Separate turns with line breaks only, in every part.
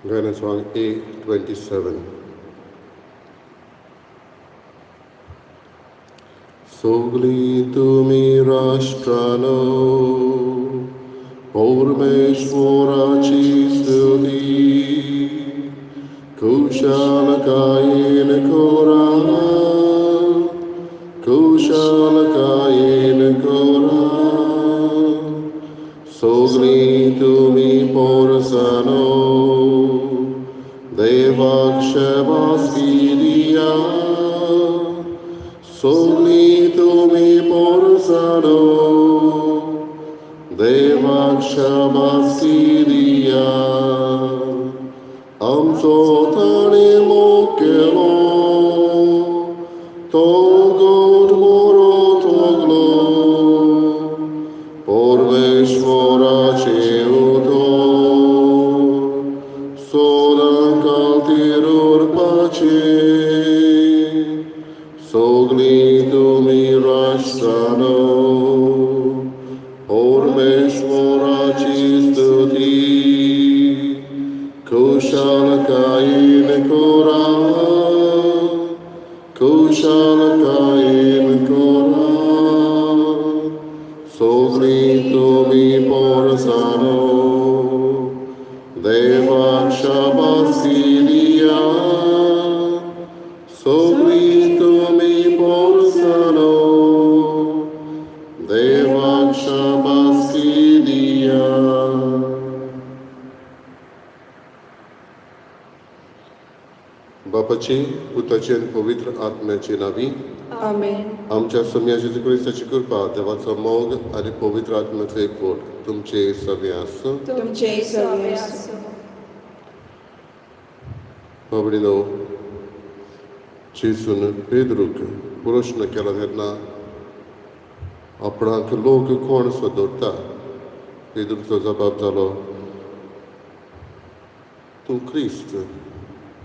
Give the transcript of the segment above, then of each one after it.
गायनाचो A 27. सगळीं तुमी राष्ट्रानो, परमेश्वराची स्तुती कुशलकायेन करा, कुशलकायेन करा. सगळीं तुमी पोरसानो, देवाक शाबासकी दिया. सगळीं तुमी पोरसानो, देवाक शाबासकी दिया. आमचो ताणें मोग केलो, तो गोड बरो तगलो. परमेश्वराचें उतर सदां खातीर उरपाचें. सगळीं तुमी राष्ट्रानो, परमेश्वराची स्तुती कुशलकायेन करा, कुशलकायेन करा. सगळीं तुमी पोरसानो, देवाक शाबासकी दिया. सगळीं तुमी पोरसानो, देवाक शाबासकी दिया. बापाची, पुताची आनी पवित्र आत्म्याची नांवी.
आमेन.
आमच्या सोमया जेजू क्रिस्ताची कृपा, देवाचो मोग आनी पवित्र आत्म्याचो एकवट तुमचे सगळे आसूं.
तुमचे सगळे आसूं.
बाबडीनो, जेजून पेद्रूक प्रश्न केलो तेन्ना, आपणाक लोक कोण सो दवरता? पेद्रूचो जबाब जालो, तूं क्रिस्त,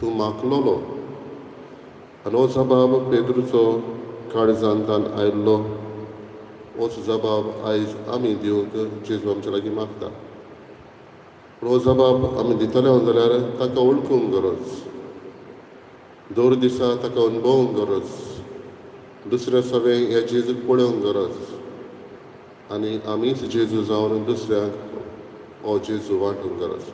तूं माकलोलो. आनी हो जबाब पेद्रूचो काळजांतान आयिल्लो. होच जबाब आयज आमी दिवंक जेजू आमच्या लागीं मागता. पूण हो जबाब आमी दितले जाल्यार ताका वळखूंक गरज, दर दिसा ताका अणभवूंक गरज, दुसऱ्या सवें ह्या जेजूक पळोवंक गरज आनी आमीच जेजू जावन दुसऱ्यांक हो जेजू वांटूंक गरज.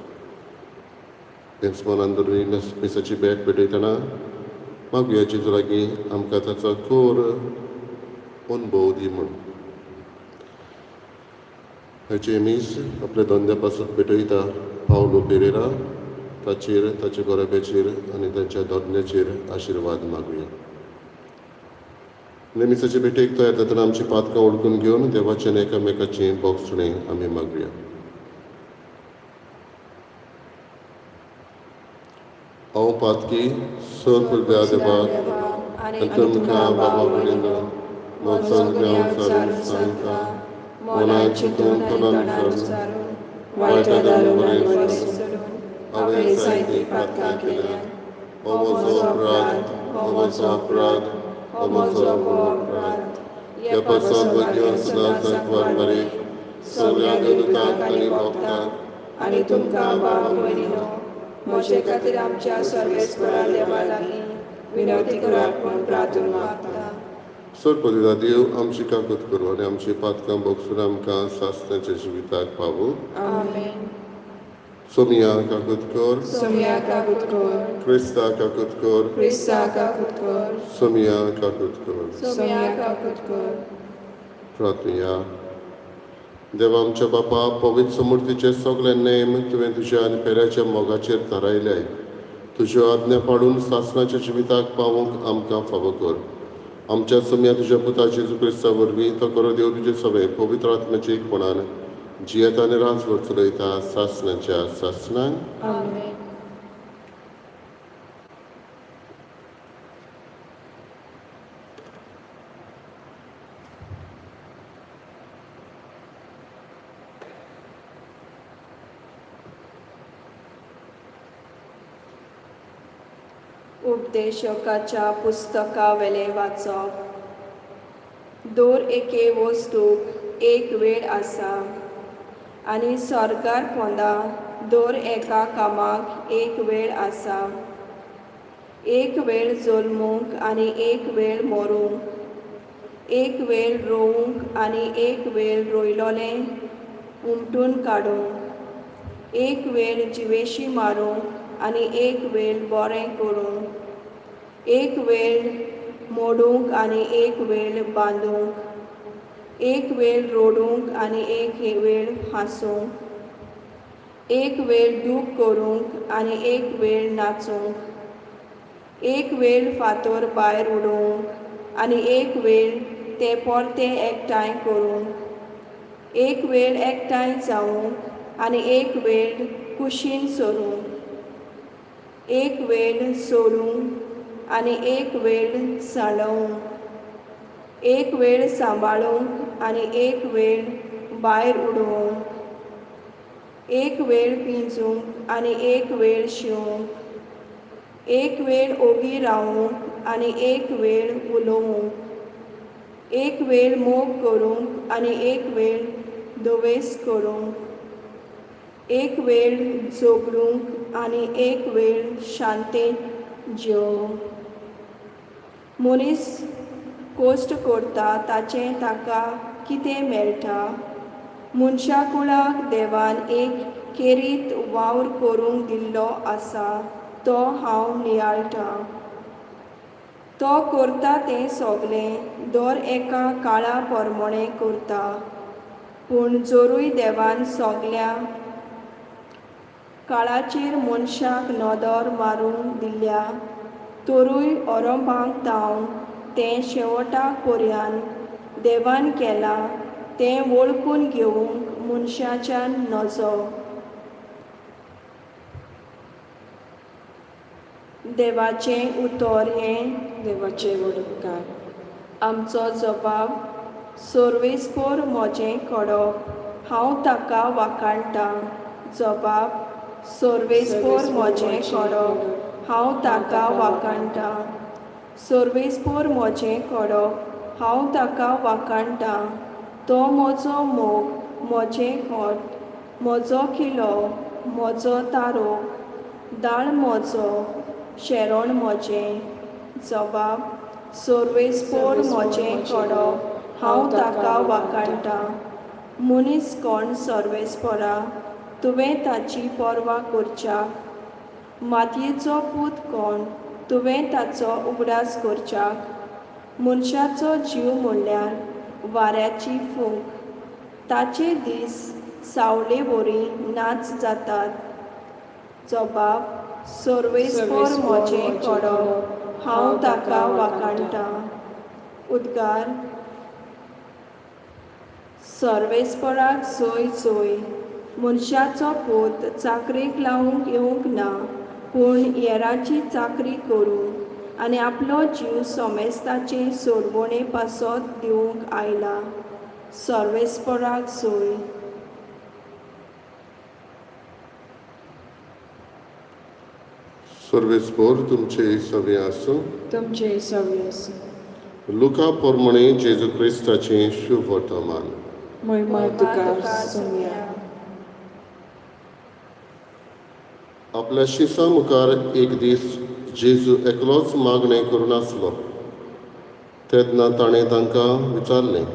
हेंच मनान धरून मिसाची भेट भेटयतना मागुया जेजू लागीं, आमकां ताचो खोर अणभव दी म्हूण. हाचें मीस आपल्या धंद्या पासत भेटयता पावलो पेरेरा. ताचेर, ताच्या घराब्याचेर आनी तांच्या धंद्याचेर आशिर्वाद मागुया. मिसाचे भेटेक तयार जातना आमची पातकां वळखून घेवन देवाचें आनी एकामेकाचें भोगसणें आमी मागुया. हांव पातकी सरपुरब्या देवाक आनी तुमकां बाबा भयणीनो म्हजो हांव सांगता, मनान चिंतून तोंडान उच्चारून, वायट बरें सोडून हांवें जायतीं पातकां केल्यात. हो म्हजो अपराध, हो म्हजो अपराध, हो म्हजो व्हड अपराध. ह्या पासत भाग्यवान सदांच सांकवार मरेक, सगळ्या देवदूतांक आनी भक्तांक
आनी तुमकां बाबा भयणीनो म्हजे खातीर आमच्या सर्वेस्परा देवा लागीं विनवती करात म्हूण प्रार्थना मागता.
सरपतिदा देव आमची काकूत करूं आनी आमची पातकां भोगसून आमकां सासणाच्या जिविताक पावूं.
आमेन.
सोमिया काकूत कर.
सोमया काकूत कर.
क्रिस्ता काकूत कर.
क्रिस्ता काकूत कर.
सोमिया काकूत कर.
सोमया काकूत कर.
प्रार्थुया. देवा आमच्या बापा, पवित्र समूर्तीचे सगळे नेम तुवें तुज्या आनी पेऱ्याच्या मोगाचेर थारायल्याय. तुज्यो आज्ञा पाडून सासणाच्या जिविताक पावोवंक आमकां फावो कर. आमच्या सोमया तुज्या पुता जेजू क्रिस्ता वरवीं, तो करो देव तुजे सवें पवित्र आत्म्याच्या एकपणान जियेता आनी राजवट चलयता सासणाच्या सासणान.
आमेन. उपदेशकाच्या पुस्तकावेलें वाचप. दर एके वस्तूक एक वेळ आसा आनी सर्गार पोंदा दर एका कामाक एक वेळ आसा. एक वेळ जल्मूंक आनी एक वेळ मरूंक, एक वेळ रोवूंक आनी एक वेळ रोयलोलें उमटून काडूंक, एक वेळ जिवेशी मारूंक आनी एक वेळ बरें करूंक, एक वेळ मोडूंक आनी एक वेळ बांदूंक, एक वेळ रोडूंक आनी एक वेळ हांसूंक, एक वेळ दूख करूंक आनी एक वेळ नाचूंक, एक वेळ फातर भायर उडोवंक आनी एक वेळ ते परते एकठांय करूंक, एक वेळ एकठांय जावंक आनी एक वेळ कुशीन सरूंक, एक वेळ सोडूंक आनी एक वेळ सांडोवंक, एक वेळ सांबाळूंक आनी एक वेळ भायर उडोवंक, एक वेळ पिंजूंक आनी एक वेळ शिवूंक, एक वेळ ओगी रावूंक आनी एक वेळ उलोवंक, एक वेळ मोग करूंक आनी एक वेळ दुवेस करूंक, एक वेळ झगडूंक आनी एक वेळ शांतेंत जेवंक. मनीस कश्ट करता ताचें ताका कितें मेळटा? मनशा कुळाक देवान एक खेरीत वावर करूंक दिल्लो आसा तो हांव नियाळटां. तो करता तें सगलें दर एका काळा प्रमाणें करता. पूण जरूय देवान सगल्या काळाचेर मनशाक नदर मारूंक दिल्या तरूय अरंभाक तावन तें शेवटाक पर्यान देवान केलां तें वळखून घेवंक मनशाच्यान नजो. देवाचें उतर हें
देवाचे व्हड उपकार.
आमचो जबाब सर्वेस्पोर म्हजें कडप हांव ताका वाखाणटां. जबाब सर्वेस्पोर म्हजें कडप हांव ताका वाखाणटां. सर्वेस्पोर म्हजें कडप हांव ताका वाखाणटां. तो म्हजो मोग, म्हजें खोट, म्हजो किलो, म्हजो तारोक, दाळ म्हजो, शेरण म्हजें. जबाब सर्वेस्पोर म्हजें कडप हांव ताका वाखाणटां. मनीस कोण सर्वेस्पोरा तुवें ताची पर्वा करच्याक? मातयेचो पूत कोण तुवें ताचो उगडास करच्याक? मनशाचो जीव म्हणल्यार वाऱ्याची फूंक, ताचे दीस सावळे वरी नाच जातात. जबाब सर्वेस्पोर म्हजें कडप हांव ताका वाखाणटां. उद्गार सर्वेस्पोराक सोय सोय. मनशाचो पूत चाकरेक लावंक येवंक ना, पूण हेरांची चाकरी करूंक आनी आपलो जीव सोमेस्ताचे सोडवणे पासत दिवंक आयला. सर्वेस्पोराक सोय.
सर्वेस्पोर तुमचे सवे आसूं.
तुमचे सवे आसूं.
लुका प्रमाणे जेजू क्रिस्ताचें शुभ वर्तमान.
महिमा तुका सोम्या.
आपल्या शिसा मुखार एक दीस जेजू एकलोच मागणें करून आसलो. तेन्ना ताणें तांकां विचारलें,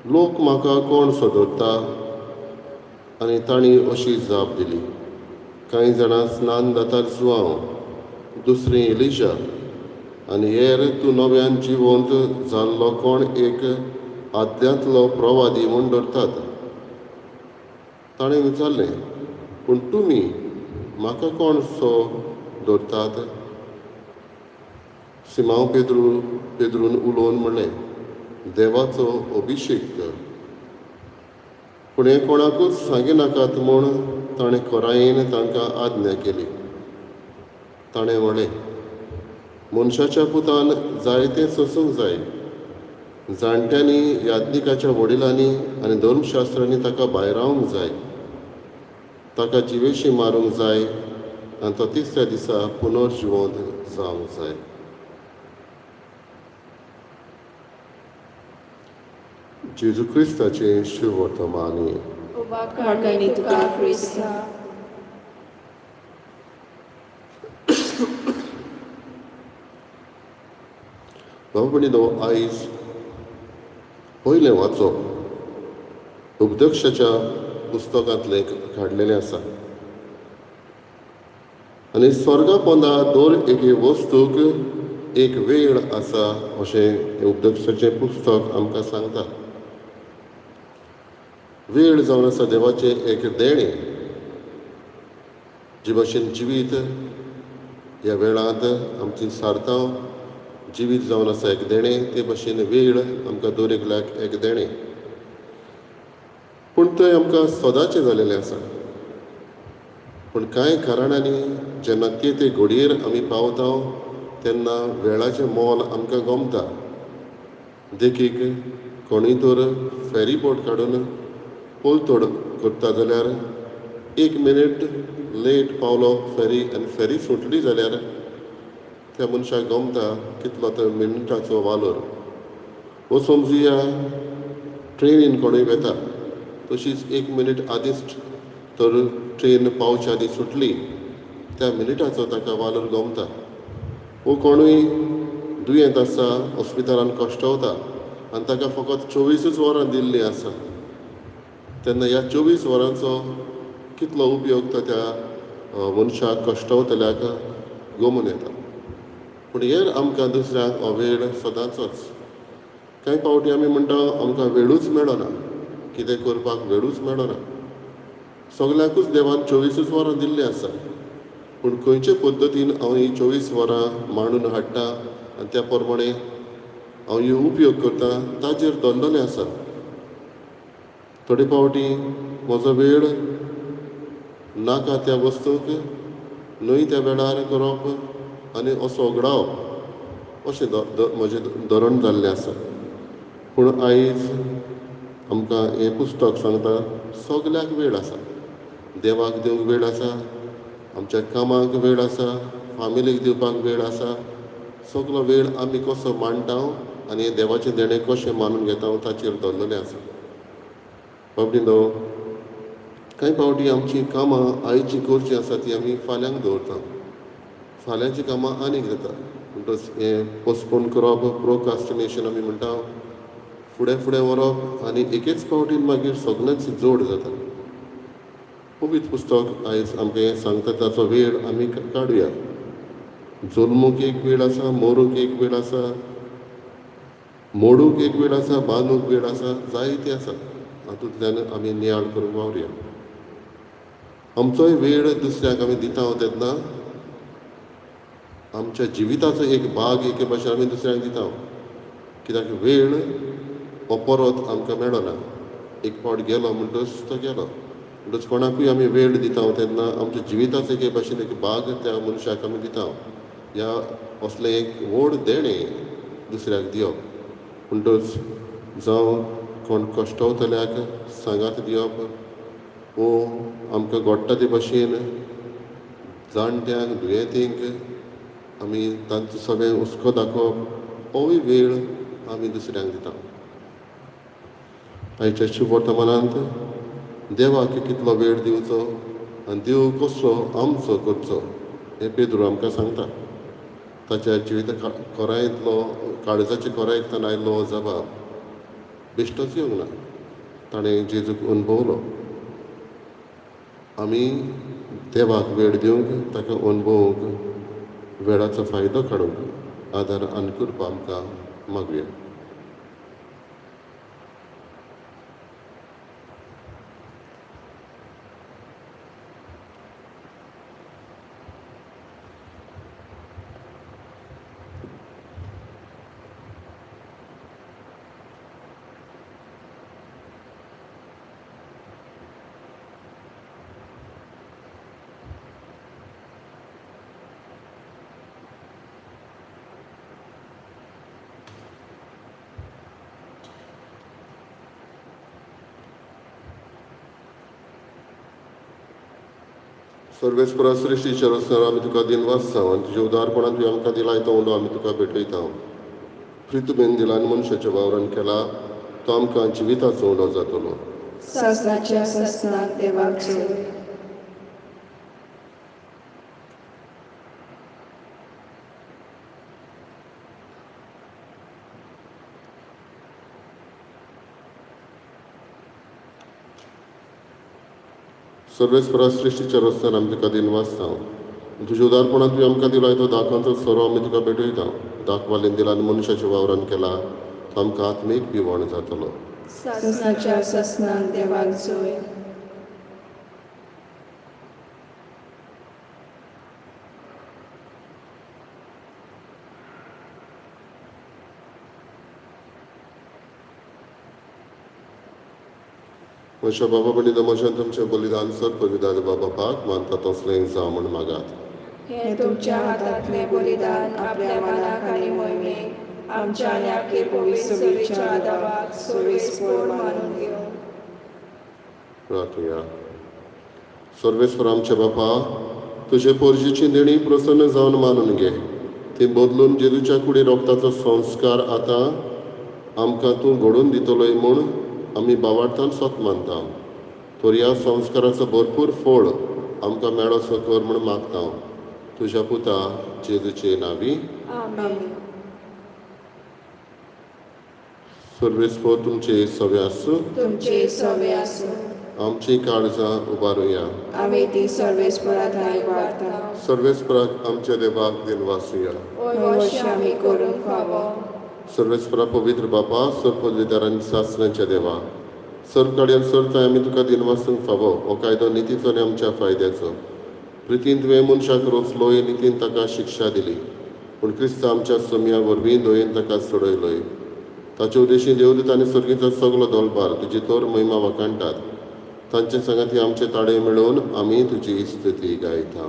लोक म्हाका कोण सोदता? आनी तांणी अशी जाप दिली, कांय जाणां स्नान दातार जुआंव, दुसरीं एलिजा, आनी हेर तूं नव्यान जिवंत जाल्लो कोण एक आद्यांतलो प्रवादी म्हूण धरतात. ताणें विचारलें, पूण तुमी म्हाका कोण सो धरतात? सिमांव पेद्रून उलोवन म्हणलें, देवाचो अभिशेक. पूण हें कोणाकूच सांगिनाकात म्हूण ताणें खोरायेन तांकां आज्ञा केली. ताणें म्हणलें, मनशाच्या पुतान जायतें सोंसूंक जाय. जाणट्यांनी, याज्ञिकाच्या वडिलांनी आनी धर्मशास्त्रांनी ताका भायरावंक जाय, ताका जिवेशी मारूंक जाय आनी तो तिसऱ्या दिसा पुनर्जिवंत जावंक जाय. जेजू क्रिस्ताचें शुभ वर्तमान.
वाखाणी तुका क्रिस्ता.
भाव भयणीनो, आयज पयलें वाचप उपदक्षाच्या पुस्तकांतलें काडलेलें आसा आनी स्वर्गा पोंदा दर एके वस्तूक एक वेळ आसा अशें उपदक्षाचें पुस्तक आमकां सांगता. वेळ जावन आसा देवाचें एक देणें. जे भाशेन जिवीत ह्या वेळांत आमची सारतां जिवीत जावन आसा एक देणें, ते भाशेन वेळ आमकां दर एकल्याक एक देणें. पूण तें आमकां सदांचें जालेलें आसा. पूण कांय कारणांनी जेन्ना ते ते घडयेर आमी पावता तेन्ना वेळाचें मोल आमकां गमता. देखीक कोणूय तर फेरी बोट काडून पलतोड करता जाल्यार एक मिनीट लेट पावलो फेरी आनी फेरी सुटली जाल्यार त्या मनशाक गमता कितलो तो मिनटाचो वालोर. वो समजुया ट्रेनीन कोणूय वेता तशीच एक मिनीट आदींच तर ट्रेन पावच्या आदीं सुटली त्या मिनटाचो ताका वालोर गमता. वो कोणूय दुयेंत आसा, हॉस्पिटलान कश्टवता आनी ताका फकत 24 वरां दिल्लीं आसा तेन्ना ह्या 24 वरांचो कितलो उपयोग तो त्या मनशाक कश्टवतल्याक गमून येता. पूण हेर आमकां दुसऱ्यांक हो वेळ सदांचोच. कांय फावटी आमी म्हणटा आमकां वेळूच मेळना, कितें करपाक वेळूच मेळना. सगल्यांकूच देवान 24 वरां दिल्लीं आसा, पूण खंयचे पद्दतीन हांव हीं 24 वरां मांडून हाडटा आनी त्या प्रमाणे हांव ह्यो उपयोग करता ताजेर दवरलेलें आसा. थोडे फावटी म्हजो वेळ नाका त्या वस्तूक न्हय त्या वेळार करप आनी असो वगडावप अशें म्हजें धोरण जाल्लें आसा. पूण आयज आमकां हें पुस्तक सांगता सगल्याक वेळ आसा. देवाक दिवंक वेळ आसा, आमच्या कामाक वेळ आसा, फामिलीक दिवपाक वेळ आसा. सगलो वेळ आमी कसो मांडटा आनी देवाचें देणें कशें मानून घेता ताचेर दवरलेलें आसा. बाबडीनो, कांय फावटी आमचीं कामां आयची करचीं आसा ती आमी फाल्यांक दवरता, फाल्यांचीं कामां आनीक जाता. म्हणटच हें पोस्टपोन करप, प्रोकास्टिनेशन आमी म्हणटा, फुडें फुडें व्हरप आनी एकेच फावटीन मागीर सगळेंच जोड जाता. पवित्र पुस्तक आयज आमकां हें सांगता, ताचो वेळ आमी काडुया. जल्मूंक एक वेळ आसा, मरूंक एक वेळ आसा, मोडूंक एक वेळ आसा, बांदूंक वेळ आसा, जायते आसा. हातूंतल्यान आमी नियाळ करूंक वावरुया. आमचोय वेळ दुसऱ्यांक आमी दिता तेन्ना आमच्या जिविताचो एक भाग एके भाशेन आमी दुसऱ्यांक दिता, कित्याक वेळ हो परत आमकां मेळना. एक फावट गेलो म्हणटच तो गेलो. म्हणटच कोणाकूय आमी वेळ दिता तेन्ना आमच्या जिविताचो एके भाशेन एक भाग त्या मनशाक आमी दिता. ह्या असलें एक व्हड देणें दुसऱ्याक दिवप. म्हणटच जावं कोण कश्टवतल्याक सांगात दिवप वो आमकां घडटा ते भाशेन जाणट्यांक दुयेंतींक आमी तांचो सगळें हुस्को दाखोवप, होवूय वेळ आमी दुसऱ्यांक दिता. आयच्या शुभवर्तमानांत देवाक कितलो वेळ दिवचो आनी देव कसो आमचो करचो हें पेद्रू आमकां सांगता. ताच्या जिविता कोरायतलो काळजाच्या कोरायतल्यान आयिल्लो हो जबाब बेश्टोच येवंक ना. ताणें जेजूक अणभवलो. आमी देवाक वेळ दिवंक, ताका अणभवूंक, वेळाचो फायदो काडूंक आदार आनी कृपा आमकां मागुया. सर्वेस्परा सृश्टीचे रचणार आमी तुका दिनवास जावं आनी तुज्या उदारपणान तुवें आमकां दिलाय तो उंडो आमी तुका भेटयता. प्रितुबेन दिला आनी मनशाच्या वावरान केला तो आमकां जिविताचो उंडो जातलो.
सासणाच्या सासणाक देवाक जोड.
सर्वेस्परा सृश्टीच्या रस्त्यान आमी तुका दिनवासता. तुज्या उदारपणान तुवें आमकां दिलो तो दाखांचो सोरो आमी तुका भेटयता. दाखवालीन दिला आनी मनशाच्या वावरान केला तो आमकां आत्मीक पिवण जातलो.
सासणाच्या सासणाक देवाक जोय.
म्हज्या बाबा बणी म्हज्यान तुमचें बलिदान सर पवित्र देवा बापाक मानता तसलें जावं म्हूण मागात.
हें तुमच्या हातांतलें बलिदान आपल्या मनाक आनी मोहिमेक आमच्या आनी आखे पवित्र सभेच्या देवाक सर्वेस्पोर मानून घेवं.
प्रार्थुया. सर्वेस्पर आमच्या बापा, तुजे पोरजेची देणी प्रसन्न जावन मानून घे. ती बदलून जेजूच्या कुडी रोगताचो संस्कार आतां आमकां तूं घडोवन दितलोय म्हूण आमी बावार्थान सत मानता. तर ह्या संस्काराचो भरपूर फळ आमकां मेळोसो कर म्हूण मागता. तुज्या पुता जेजूचे नांवी.
आमेन.
सर्वेस्पर तुमचे सवे आसूं.
तुमचे सवे आसूं.
आमची काळजां उबारुया.
आमी ती सर्वेस्परा थांय उबारता.
सर्वेस्पराक आमच्या देवाक दिनवासुया.
हय आमी करूंक फावो.
सर्वेस्परा पवित्र बापा, सर्व आनी सासणाच्या देवा, सर्व काडयान सर्व आमी तुका दिनवासूंक फावो. हो कायदो नितीचो आनी आमच्या फायद्याचो. प्रितीन तुवें मनशाक रोचलोय, नितीन ताका शिक्षा दिली, पूण क्रिस्त आमच्या सोमया वरवीं दयेन ताका सोडयलोय. ताचे उद्देशी देवदूत आनी सर्गीचो सगलो दोलबार तुजी तोर महिमा वाखाणटात. तांचे सांगाती आमचे ताळे मेळोवन आमी तुजी स्तुती गायता.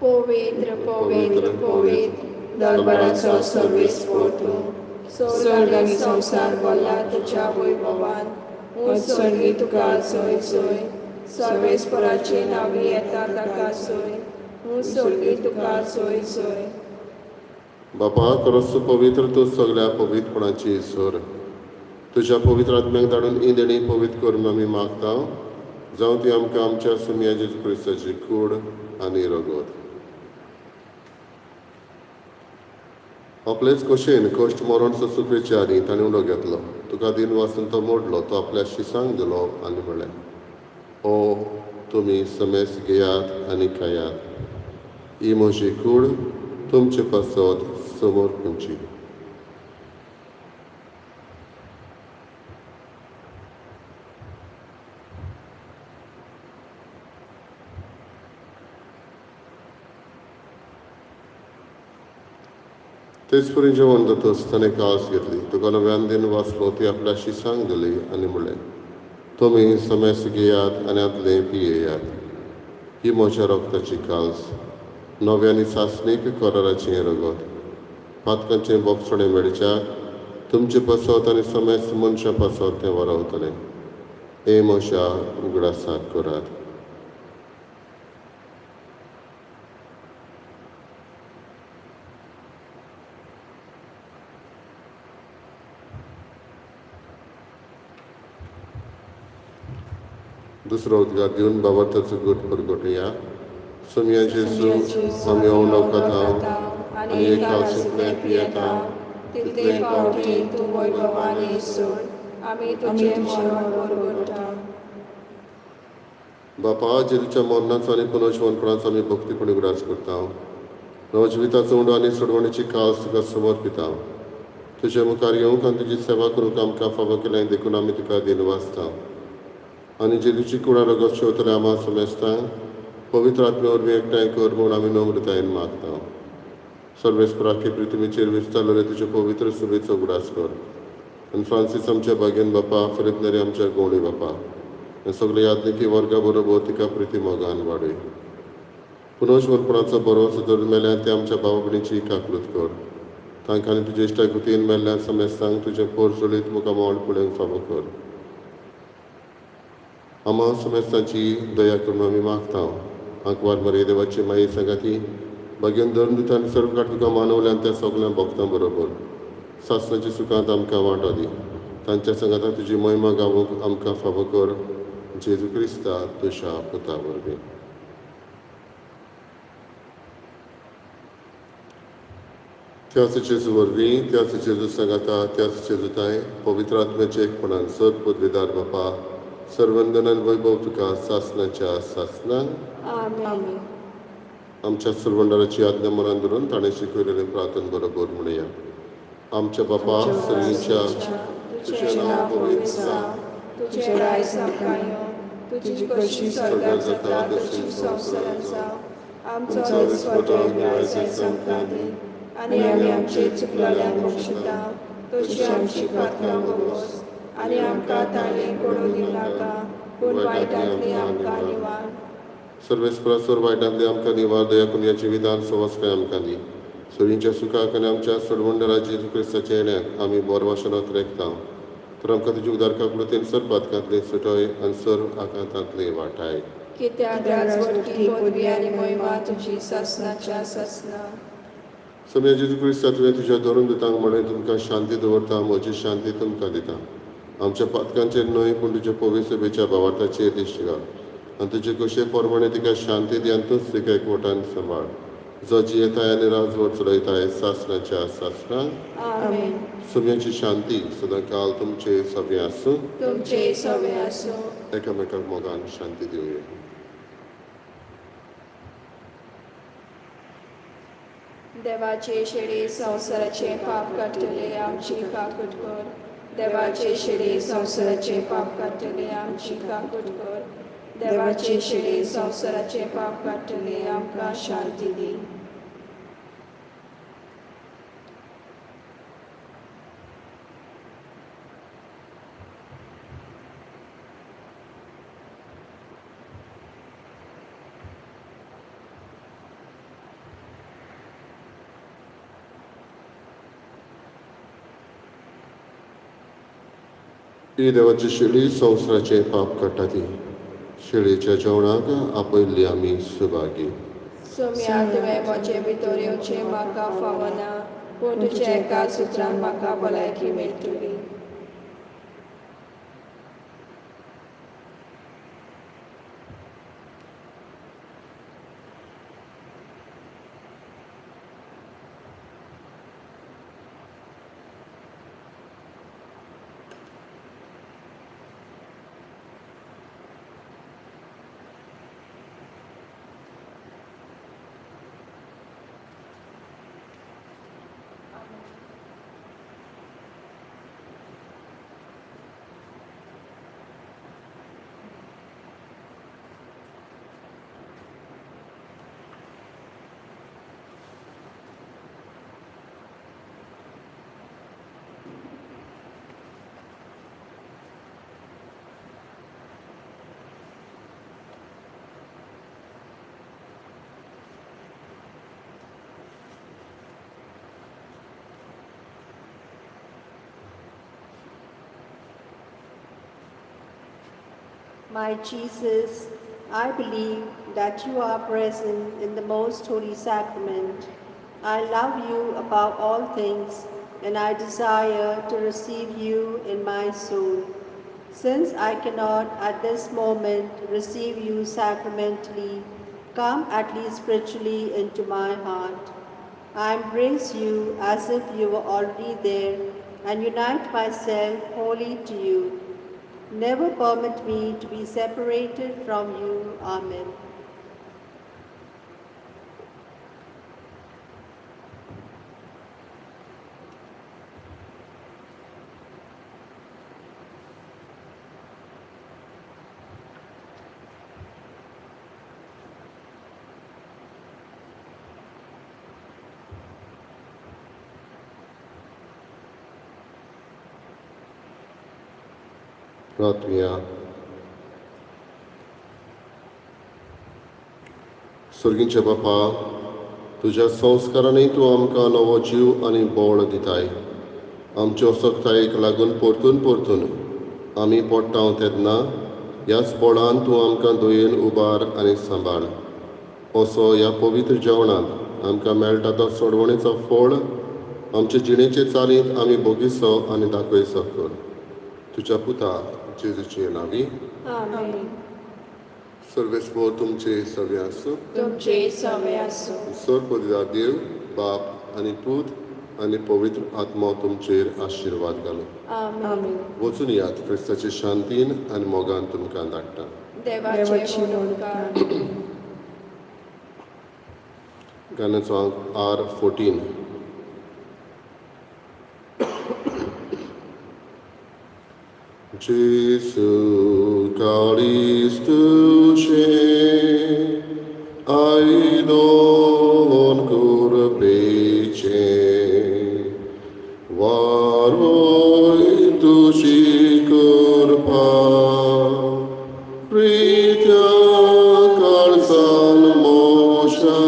पवित्र पवित्र पवित्र दरबाराचो सर्वेस्पोर तूं. स्वर्ग आनी संवसार भरला तुज्या वैभवान. उत्सर्गी तुका जोय जोय. सर्वेस्पराचे नांवी येता ताका जोय. उत्सर्गी तुका जोय जोय.
बापा, खरोच पवित्र तूं सगल्या पवित्रपणाची सर. तुज्या पवित्र आत्म्याक धाडून ही देणी पवित्र करून आमी मागता. जावं ती आमकां आमच्या सुमया जेजू क्रिस्ताची कूड आनी रगत. आपलेच कशेन कश्ट मरण सोंसुपेचे आनी ताणें उलो घेतलो. तुका दिन वाचून तो मोडलो. तो आपल्या शिसांक दिलो आनी म्हणलें, ओ तुमी समेस घेयात आनी खायात. ही म्हजी कूड तुमचे पासत समोर पुंची. तेच परी जेवण जातच ताणें कास घेतली. तुका नव्यान दिन वाचलो. ती आपल्या शिसांक दिली आनी म्हणलें, तुमी समेस घेयात आनी आतलें पियेयात. ही म्हज्या रगताची काल्स, नव्या आनी सासणीक कराराचें रगत. पातकांचें बोगसणें मेळच्याक तुमचे पासत आनी समेस्त मनशां पासत तें वरवतलें. हे म्हज्या उगडासाक करात. दुसरो उद्गार दिवन बाबार्थाचो गट परगटुया. सोमया जेजू, आमी नवकथा आनी एक कालसिंतलें पियेता.
तितले फावटी तूं वैभवान सोड आमी तुजें मरण परगटा.
बापा, जेजूच्या मरणाचो आनी पुनर्जिवनपणाचो आमी भक्तीपणी उगडास करता. नवजिविताचो उंडो आनी सोडवणीची काल्स तुका समर्पिता. तुज्या मुखार येवंक आनी तुजी सेवा करूंक आमकां फावो केलें देखून आमी तुका दिनवासता. आनी जेजूची कुडा रगत शेवतले आमा समेस्तांक पवित्र आत्मे वरवीं एकठांय कर म्हूण आमी नम्रतायेन मागता. सर्वेस्पराके पृथ्वीचेर विस्तारलेले तुजे पवित्र सुबेचो उगडास कर. आनी फ्रांसीस आमच्या भाग्यन बापा, फिलीप नेरी आमच्या गवळी बापा, आनी सगळे याज्ञिकी वर्गा बरोबर तिका प्रिती मोगान वाडय. पुनर्जिवनपणाचो बरोसो धरून मेल्यार ते आमच्या भाव भयणीची काकळूत कर. तांकां आनी तुज्या इश्टा कृतीन मेल्ल्या समेस्तांक तुजें पोर चोळीत मुखार मोळ पळोवंक फावो कर. आमा समेस्तांची दया करून आमी मागता. आंकवार मरे देवाची माई सांगाती भाग्यान धरून दिता आनी सर्व काळ तुका मानवल्यान त्या सगळ्या भक्तां बरोबर सासणाच्या सुखांत आमकां वांटो दी. तांच्या सांगाता तुजी महिमा गावूंक आमकां फावो कर. जेजू क्रिस्ता तुज्या पुता वरवीं. त्याच जेजू वरवीं, त्याच जेजू सांगाता, त्याच जेजूताय पवित्र आत्म्याचे एकपणान सर पदवीदार बापा सर्वंदनान वैभव तुका सासनाच्या सासनां.
आमेन.
आमेन.
आमच्या सरवंडाराची आज्ञा मनान धरून ताणें शिकयलेलें प्रार्थन बरोबर म्हणया. आमच्या बापा सर्गीच्या,
तुझें नांव पवित्र जावं, तुजें राज आमकां येवं, तुजी कशी स्वर्गात जाता तशी संवसारात जावं. आमचो दिसपटो आयज आमकां दी आनी आमी आमचे चुकलेल्यांक बक्षिता तशी आमची पात्रां भोगोस आनी आमकां ताणें पडून दिवनाका, पूण वायटांतली आमकां निवार.
सर्वेस्परा सोर वायटांतली आमकां निवार, दया करून ह्या जिवितान सवस्काय आमकां दी. सुरींच्या सुखाक आनी आमच्या सोडवंडरा जेजू क्रिस्ताच्या येण्याक आमी बोर वाशनात रेखता. तर आमकां तुजी उदार काकूळतीन सर पातकांतले सुटय आनी सर आकांतांतले वाटाय.
कित्याक राजवटकी पदवी आनी महिमा तुजी सासनाच्या सासना.
सम्या जेजू क्रिस्ता, तुवें तुज्या धरून दितांक म्हणलें, तुमकां शांती दवरता, म्हजी शांती तुमकां दिता. आमच्या पातकांचेर न्हय पूण तुज्या पवित्र सभेच्या भावार्थाचेर दिश्टी घाल आनी तुजे कशे प्रमाणे तिका शांती दी आनी तूंच तिका एकवटान सांबाळ, जो जियेताय आनी राजवट चलयताय सासनाच्या सासना.
आमेन.
सम्याची शांती सदांकाल तुमचे सगळें आसूं.
तुमचे सवे आसूं.
एकामेकाक मोगान शांती दिवया.
देवाचे शेळी संवसाराचे पाप काडटले, आमची काकूट कर. देवाचे शेळी संवसाराचे पाप काडटले, आमची काकूट कर. देवाचे शेळी संवसाराचे पाप काडटले, आमकां शांती दी.
ही देवाची शेळी संवसाराचे पाप काडटा ती शेळीच्या जेवणाक आपयल्ली आमी सुभागी.
सोम्या, तुवें म्हजे भितर येवचें म्हाका फावना, पूण तुज्या एका सुत्रान म्हाका भलायकी मेळटली.
My Jesus, I believe that you are present in the most holy sacrament. I love you above all things, and I desire to receive you in my soul. Since I cannot at this moment receive you sacramentally, come at least spiritually into my heart. I embrace you as if you were already there and unite myself wholly to you. Never permit me to be separated from you. Amen.
प्रार्थुया. सर्गींच्या बापा, तुज्या संस्कारांनी तूं आमकां नवो जीव आनी बळ दिताय. आमचे असक्तायेक लागून परतून परतून आमी पडटा तेन्ना ह्याच बळान तूं आमकां दयेन उबार आनी सांबाळ. असो ह्या पवित्र जेवणांत आमकां मेळटा तो सोडवणेचो फळ आमचे जिणेचे चालींत आमी भोगिसो आनी दाखयसो कर, तुज्या पुता जेजूचे नांवी.
आमेन.
सर्वेस्पोर तुमचे सगळे आसूं.
तुमचे सवे आसूं.
सर पदिदा देव बाप आनी पूत आनी पवित्र आत्मो तुमचेर आशिर्वाद घालूं.
आमेन.
आमेन.
वचून यात, क्रिस्ताचे शांतीन आनी मोगान तुमकां धाडटा.
देवाचे
देवाची
व्हड
व्हड
उपकार.
उपकार.
गाण्याचो अंक आर 14. जेसू काळीज तुजें आयदोन कुरपेचें वारोय तुजी कृपा प्रित्या काळजान मोशा.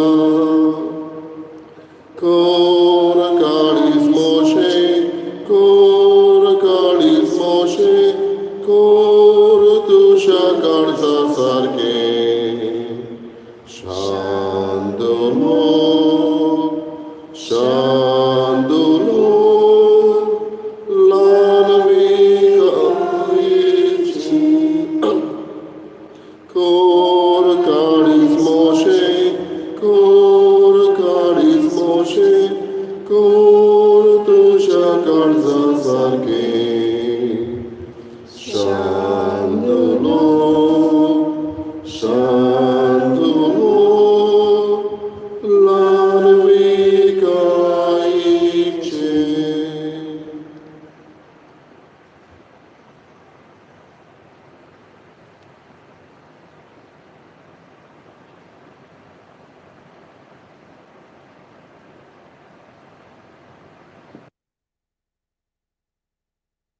कोर काळीज मोशे, कोर काळीज मोशे, कोर तुज्या काळजा सारकें. शांतलो, शांतलो, ल्हान विकायची. कोर काळीज मोशे, कोर काळीज मोशे, कोर तुज्या काळजा सारकें. शांतलो, शांतलो, ल्हान विकायची.